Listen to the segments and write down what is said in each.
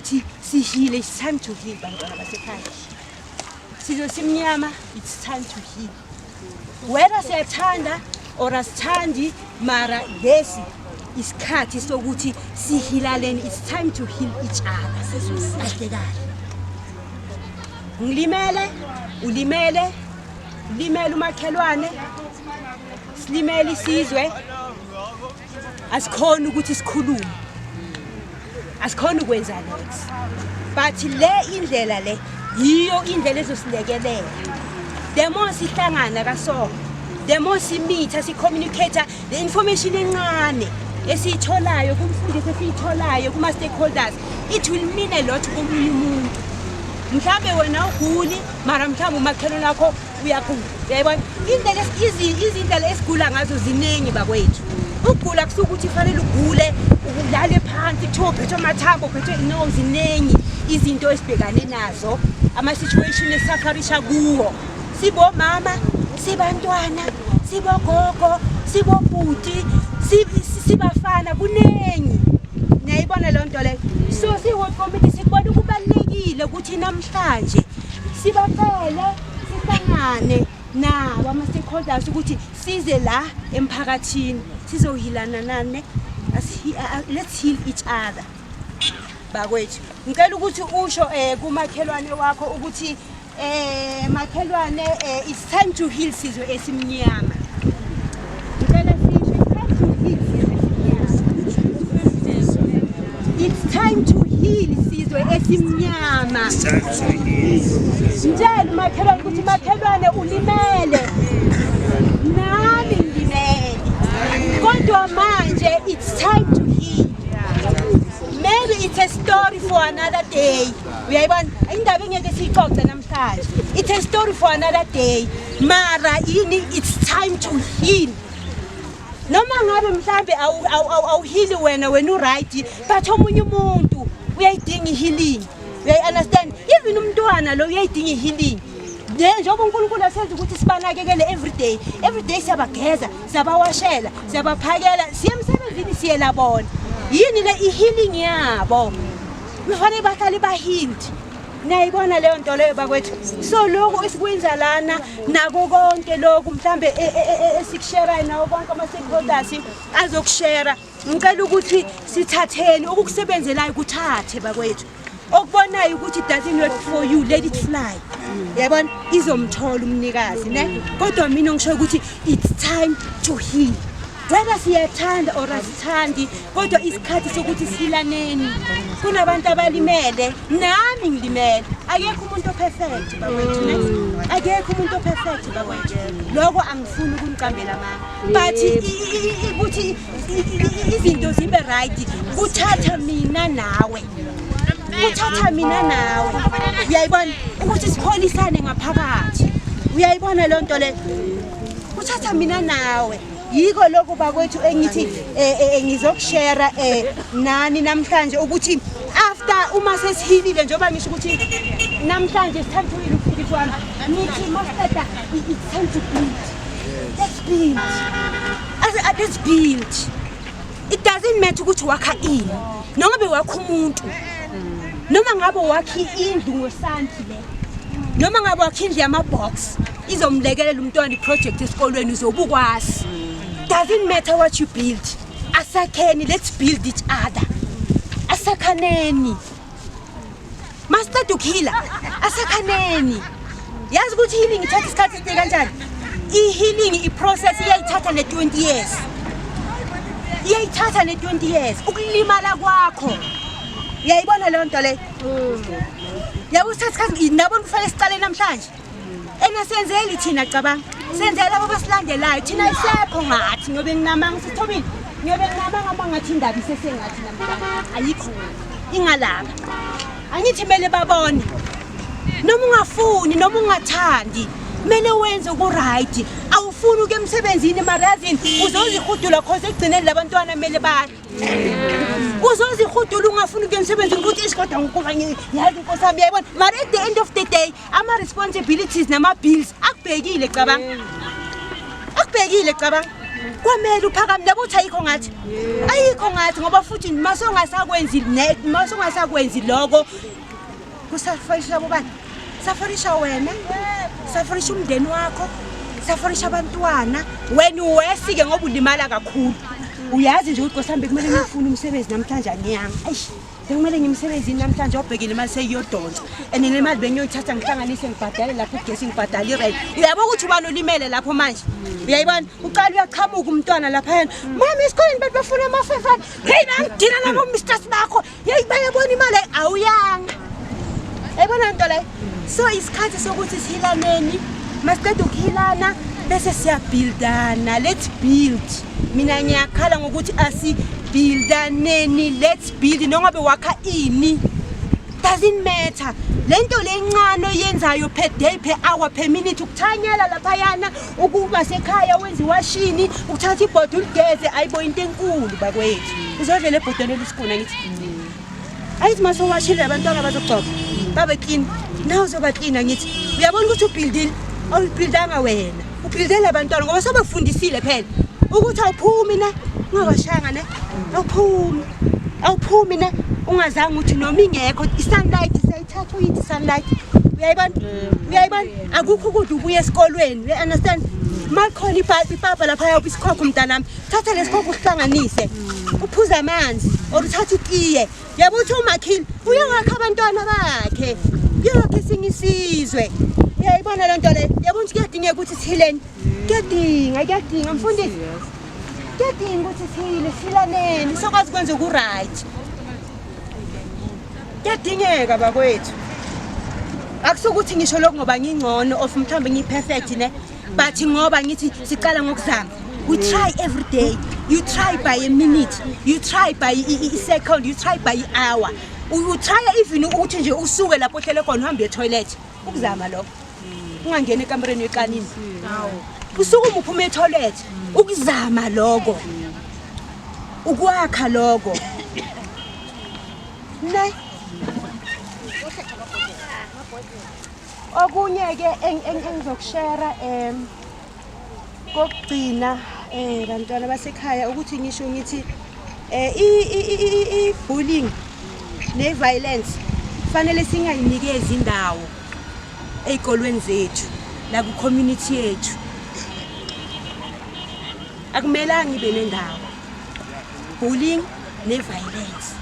Ukuthi si-heal-e, it's time to heal, bantwana basekhaya. Sizwe simnyama, it's time to heal. Whether siyathanda or asithandi, mara lesi isikhathi sokuthi si-heal-aneni. It's time to heal each other. Kahle kahle. Ngilimele, ulimele, ulimele umakhelwane, silimele isizwe. Asikhona ukuthi sikhulume. Asikhona ukwenza next. But le indlela le yiyo indlela ezosilekelela. The more sihlangana kaso, the more si-meet-a, si-communicate the information encane esiyitholayo kumfundisi, esiyitholayo kuma stakeholders, it will mean a lot komunye umuntu. Mhlambe wena uguli, mara mhlawumbe umakhelwane wakho uyagula. Uyayibona indlela izindlela esigula ngazo ziningi, bakwethu. Ukugula kusuke ukuthi kufanele ugule ulale phansi, kuthiwa uphethwe amathambo, uphethwe. No, ziningi izinto esibhekane nazo, ama-situation esi-suffer-isha kuwo, sibomama, sibantwana, sibogogo, sibobhuti, sibafana, kuningi. Niyayibona leyo nto leyo? So siyi-ward committee sikubona kubalulekile ukuthi namhlanje sibacele sihlangane nawo ama-stakeholders ukuthi size la emphakathini sizo-heal-ana nane. Let's heal each other, bakwethu. Ngicela ukuthi usho kumakhelwane wakho ukuthi, "Makhelwane, it's time to heal sizwe esimnyama." Ngicela sisho, "It's time to heal sizwe esimnyama. It's time to heal sizwe esimnyama." Mtshele umakhelwane ukuthi, "Makhelwane, ulimele, nami ngilimele, kodwa manje it's time to heal." Maybe it's a story for another day. Uyayibona indaba engeke siyixoxe namhlanje? It's a story for another day. Mara yini? It's time to heal. Noma ngabe mhlambe awu-heal-i wena u-right, but omunye umuntu uyayidinga i-healing. Uyayi-understand? Even umntwana lo uyayidinga i-healing. Ne njengoba uNkulunkulu asenza ukuthi sibanakekele every day, every day, siyabageza, siyabawashela, siyabaphakela, siye emsebenzini, siyela bona. Yini le? I-healing yabo. Kufanele bahlale ba-healed. Niyayibona leyo nto leyo, bakwethu? So lokhu esikwenza lana nako konke lokhu mhlambe esiku-share-ayo nawo konke ama-stakeholders azoku-share-a, ngicela ukuthi sithatheni okukusebenzelayo, kuthathe, bakwethu. Okubonayo ukuthi it doesn't work for you, let it fly. Yabona, izomthola umnikazi, ne? Kodwa mina ngisho ukuthi it's time to heal, whether siyathanda or asithandi, kodwa isikhathi sokuthi si-heal-aneni. Kunabantu abalimele, nami ngilimele. Akekho umuntu o-perfect, bakwethu, ne? Akekho umuntu o-perfect, bakwethu. Lokho angifuni ukunicambela amanga, but ukuthi izinto zibe right kuthatha mina nawe, kuthatha mina nawe. Uyayibona ukuthi sipholisane ngaphakathi? Uyayibona leyo nto leyo? Kuthatha mina nawe. Yiko lokho, bakwethu, engithi ngizoku-share nani namhlanje ukuthi after uma sesi-heal-ile, njengoba ngisho ukuthi namhlanje it's time to heal, umfundisi wami, ngithi masiqeda, it's time to build. Let's build. Let's build. It doesn't matter ukuthi wakha ini, noma ngabe wakha umuntu, noma ngabe wakha indlu ngosanti le, noma ngabe wakha indlu yama-box, izomlekelela umntwana i-project esikolweni, uzobe ukwazi. Doesn't matter what you build. Asakheni, let's build each other. Asakhaneni. Masiceda uku-heal-a, asakhaneni. Yazi ukuthi healing ithatha isikhathi eside kanjani? I-healing, i-process iyayithatha ne-20 years, iyayithatha ne-20 years ukulimala kwakho. Uyayibona leyo nto leyo? Yabo, usithatha isikhathi. Nabona, kufanele sicale namhlanje. Engasenzeli thina, cabanga, senzela labo abasilandelayo. Thina isekho ngathi ngobe nginamanga, sithobile, ngiyobe nginamanga uma ngathi indaba isesengathi namhlanje ayikho ngathi ingalapha. Angithi kumele babone, noma ungafuni, noma ungathandi, kumele wenze ku-right. Awufuni ukuya emsebenzini, mara yazini, uzozihudula, 'cause ekugcineni labantwana kumele badle. Uzozihudula ungafuni ukuya emsebenzini ukuthi isikodwa ngikuva yazi inkosi yami. Uyayibona? Mara at the end of the day, ama-responsibilities nama-bills akubhekile, cabanga, akubhekile, cabanga. Kwamele uphakame labo uthi ayikho ngathi. Ayikho ngathi ngoba futhi masongasakwenzi masongasakwenzi lokho kusafarisha bobani? Safarisha wena, safarisha umndeni wakho, safarisha abantwana. Wena uwesike ngoba ulimala kakhulu. Uyazi nje ukuthi Nkosi kumele ngifune umsebenzi namhlanje aniyanga. Eish. Sekumele ngimsebenzini namhlanje obhekile imali seyiyodonsa and le mali bengiyoyithatha ngihlanganise ngibhadale lapho ugesi ngibhadale irent. Uyabo ukuthi ubani olimele lapho manje? Uyayibona? Uqala uyaqhamuka umntwana lapha yena. Mama esikoleni bantu bafuna ama-500. Hey bangidina labo mistress bakho. Hey bayabona imali awuyanga. Yayibona nto leyo? So isikhathi sokuthi sihilaneni, masiqeda ukuhilana bese siyabhildana. Let's build. Mina ngiyakhala ngokuthi asibhildaneni, let's build. Nongabe wakha ini doesn't matter. Lento lencane oyenzayo per day, per hour, per minute, ukuthanyela laphayana, ukuba sekhaya wenza iwashini, ukuthatha ibhodi uligeze, ayibo into enkulu bakwethu. Uzodlela ebhodweni elisikuna ngithi. Ayithi mase uwashile abantwana bazogcoka babe clean, nawe uzoba clean angithi. Uyabona ukuthi ubhildile, awubhildanga wena, ubhildele abantwana ngoba sobafundisile phela ukuthi awuphumi ne ungawashanga ne, awuphumi, awuphumi ne ungazange uthi noma ingekho i-sunlight siyayithatha uyithi sunlight. Uyayibona? Uyayibona? Akukho ukudla ubuya esikolweni, you understand? Makhona ipapa lapha isikhokho mntanami, thatha lesikhokho uhlanganise, uphuze amanzi or uthathe itiye. Yabo uthi umakhile uyawakha abantwana bakhe, uyawakha esinye isizwe. Uyayibona le nto leyo? Yabo ukuthi kuyadingeka ukuthi sihileni, kuyadinga, kuyadinga mfundisi, kuyadinga ukuthi sihile, sihilaneni sokwazi ukwenza oku-right. Kuyadingeka bakwethu. Akusukuthi ngisho lokhu ngoba ngingcono of mhlawumbe ngiyi-perfect ne, but ngoba ngithi siqala ngokuzama. We try every day. You try by a minute, you try by a second, you try by hour. You try even ukuthi nje usuke lapho ohlele khona uhambe etoilet. Ukuzama lokho. Ungangena ekamereni yekanini. Usukume uphume etoilet. Ukuzama lokho. Ukwakha lokho. Ne. Okunye ke engizokushare kokugcina bantwana basekhaya ukuthi ngisho ngithi i-bullying ne-violence fanele singayinikezi indawo ey'kolweni zethu naku-community yethu. Akumelanga ibe nendawo bullying ne-violence,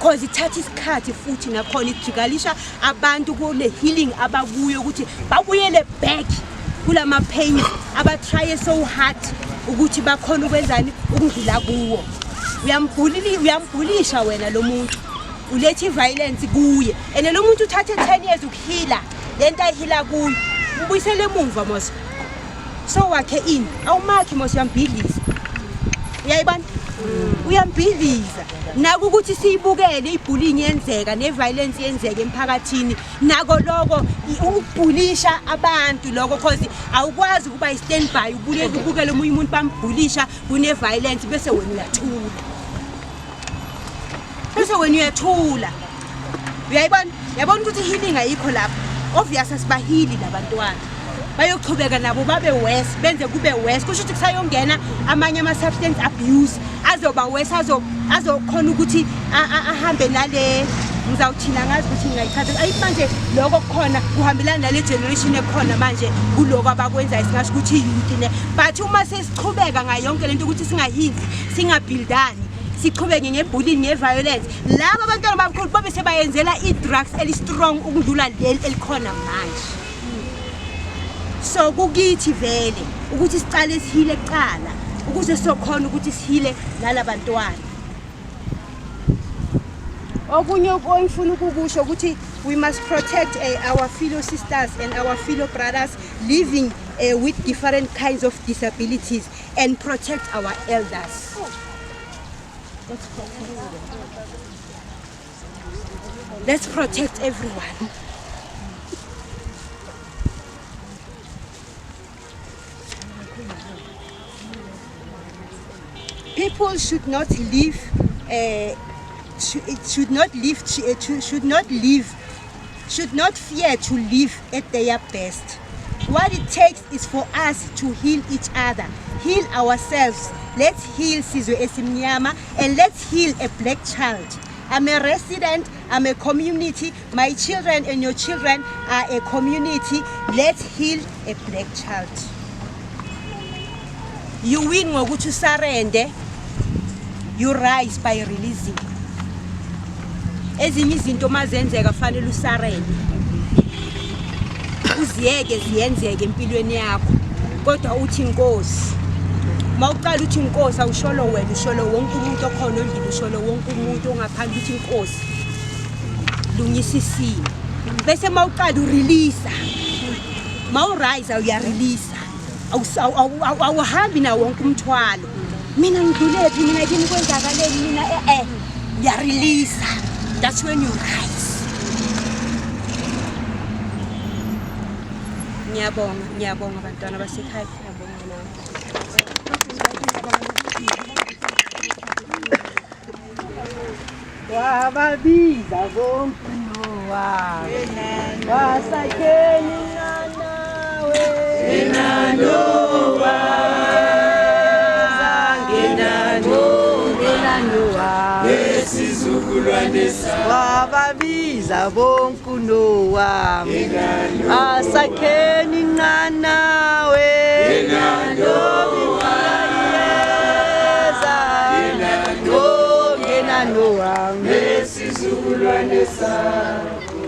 cause ithatha isikhathi futhi nakhona ijikalisha abantu kule healing abakuyo ukuthi babuyele back kulama pains abatrye so hard ukuthi bakhona ukwenzani ukudlula kuwo. Uyambhulisha wena lo muntu, uletha i-violence kuye, and lo muntu uthathe 10 years ukuhila lento ayihila kuyo, ubuyisele emuva mos. So wakhe ini awumakhi mos, uyambhidliza. Uyayibona? Uyambhidliza. Nako ukuthi siyibukele i-bullying yenzeka ne-violence yenzeka emphakathini, nako lokho ukubhulisha abantu lokho, cause awukwazi ukuba i-standby ubukele omunye umuntu bambhulisha kune-violence bese wena uyathula, bese wena uyathula. Uyayibona? Uyabona ukuthi healing ayikho lapho. Obvious asibahili labantwana, bayochubeka nabo babe worse, benze kube worse. Kusho ukuthi kusayongena amanye ama-substance abuse azoba worse, azokhona ukuthi ahambe nale ngizawuthina ngazi ukuthi ngingayichaza ayithi manje lokho kukhona kuhambelana nale generation ekhona manje kuloko abakwenzayo, singasho ukuthi i-youth ne. But uma sesichubeka ngayo yonke lento ukuthi singahili, singabhildani, sichubeke nge-bullying nge-violence, laba abantwana bakhulu babe sebayenzela i-drugs eli-strong ukudlula leli elikhona manje. So kukithi vele ukuthi sicale sihile kuqala ukuze sizokhona ukuthi sihile nalabantwana. Okunye engifuna ukukusho ukuthi we must protect our fellow sisters and our fellow brothers living with different kinds of disabilities and protect our elders. Let's protect them. Let's protect everyone. People should not live, it should not live, should not live, should not fear to live at their best. What it takes is for us to heal each other, heal ourselves. Let's heal sizwe esimnyama and let's heal a black child. I'm a resident, I'm a community. My children and your children are a community. Let's heal a black child. You win ngokuthi usurrender, you rise by releasing. Ezinye izinto mazenzeka fanele usurrender. Uziyeke ziyenzeke empilweni yakho. Kodwa uthi inkosi. Mawuqala uthi inkosi, awusholo wena, usholo wonke umuntu okhona endlini, usholo wonke umuntu ongaphandle, uthi inkosi lungisa isimo. Bese mawuqala urelease, mawurise uyarelease, awuhambi nawo wonke umthwalo. Mina ngidlulephi, mina kimi kwenzakaleni, mina uyarelease. That's when you rise. Ngiyabonga, ngiyabonga bantwana basekhaya. Ngiyabonga nami. Wababiza bonke Noah, wasakheni nanawe, Noah, Noah, Nesizukulwane wababiza bonke uNoah, asakheni nanawe, Noah, nesizukulwane sakho.